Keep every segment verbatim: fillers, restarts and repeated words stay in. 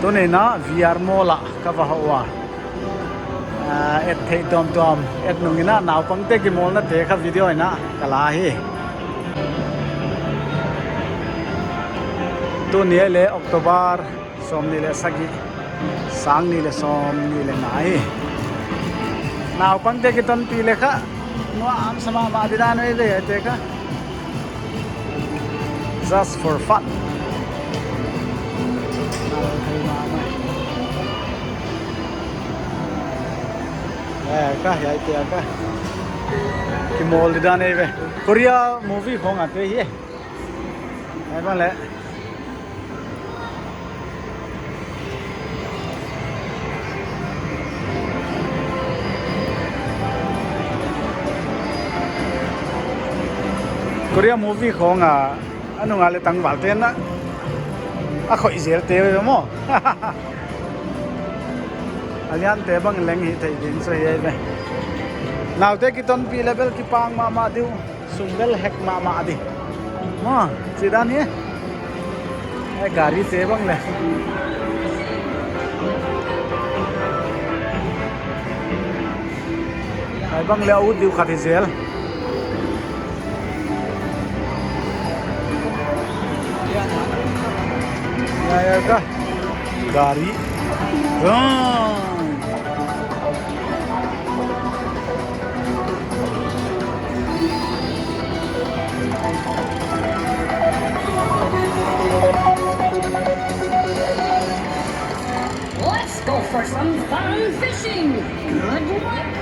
Tuni'n a V R Mall ah ka va hoh ua. Ah, et theih tuamtuam, et nung in a naupangte kimawlnate kha video in a ka la hi. Tuni leh October sawmnih leh sagih, sang nih leh sawmnih leh nga hi. Naupangte kitonpih leh kha nuam sa mahmah di dan eive te kha. Just for fun. Eh, ka hiaite kha kimawl di dan eive. Korea movie khawng a te hi. Hiai bang leh Korea movie khawng a, a nung a leh tangvalte na a khoih zel te maw. A liante bang leng hi thei ding sa hi ve. Naute kitonpih leh bel kipang mahmah di uh. Sum bel hek mahmah di. Maw, chi dan hi. Eh, gari te bang leh. Ai bang leh a ut di uh khat hi zel. Ya, ya ka. Gari. Ah. Let's go for some fun fishing. Good work.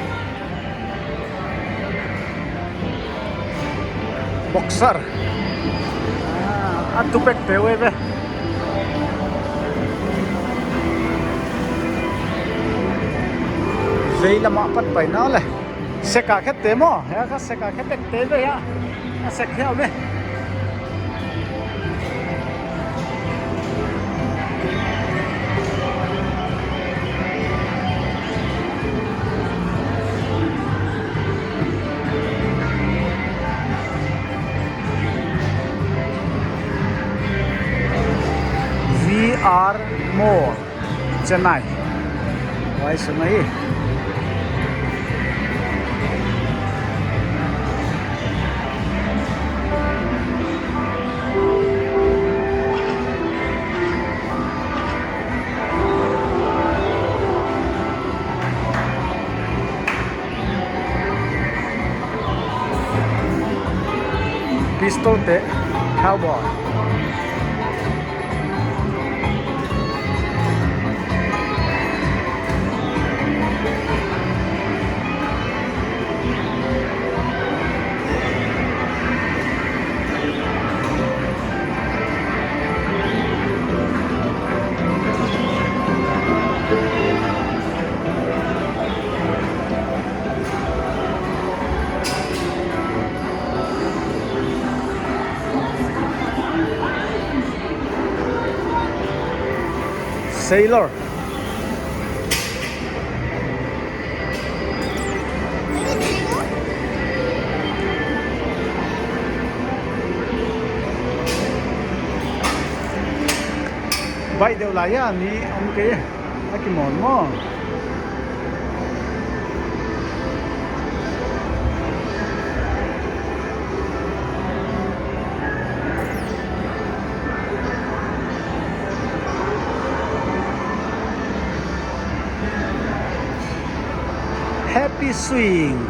Boxer. Ah, a tu pek te ve ve. Vei lam a pat pai na leh. Sek a khe te maw, hiai kha sek a khe pek te ve ya. A sek hiau ve. V R Mall. Chennai. Huai sung ahi. Pistol te, cowboy. Sailor. Baih deuh lai a, mi om kei. A kimawl maw. Happy swing.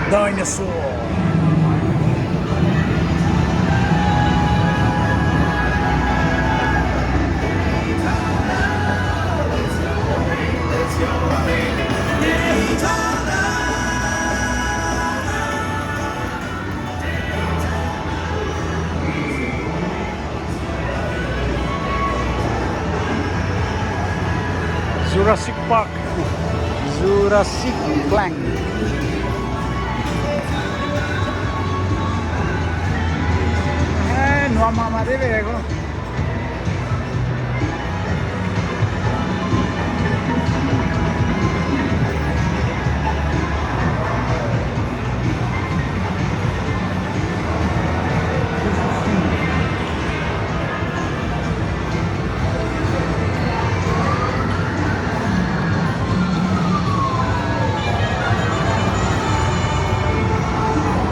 Dinosaur. Jurassic Park. Jurassic Park. Eh, nuam mahmah di ve ko.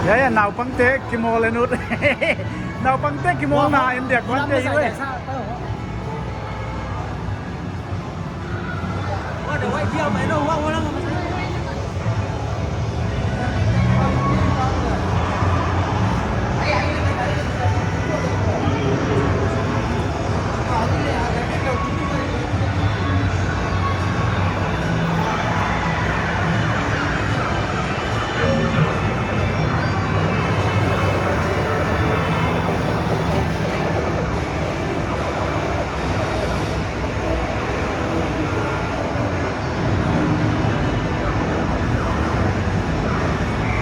Ya, ya, naupangte kimawl en ut. Naupangte kimawl na en diak mate hi ve.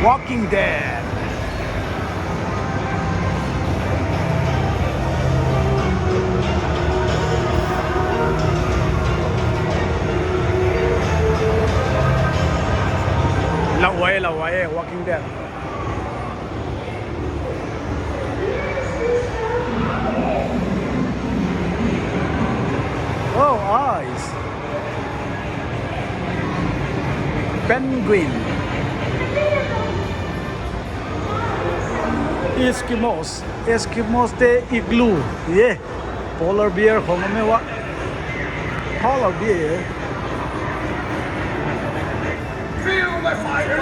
Walking Dead. Lauhuai, lauhuai, Walking Dead. Oh, eyes. Penguin. Eskimos. Eskimos te igloo. Yeah. Polar bear khong me wa. Polar bear. Feel the fire.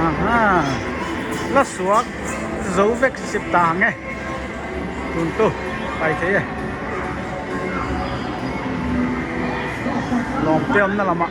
Aha. La suak zou vek sip ta nge. Tun tu, pai thei e. Lawmte omna lam ah.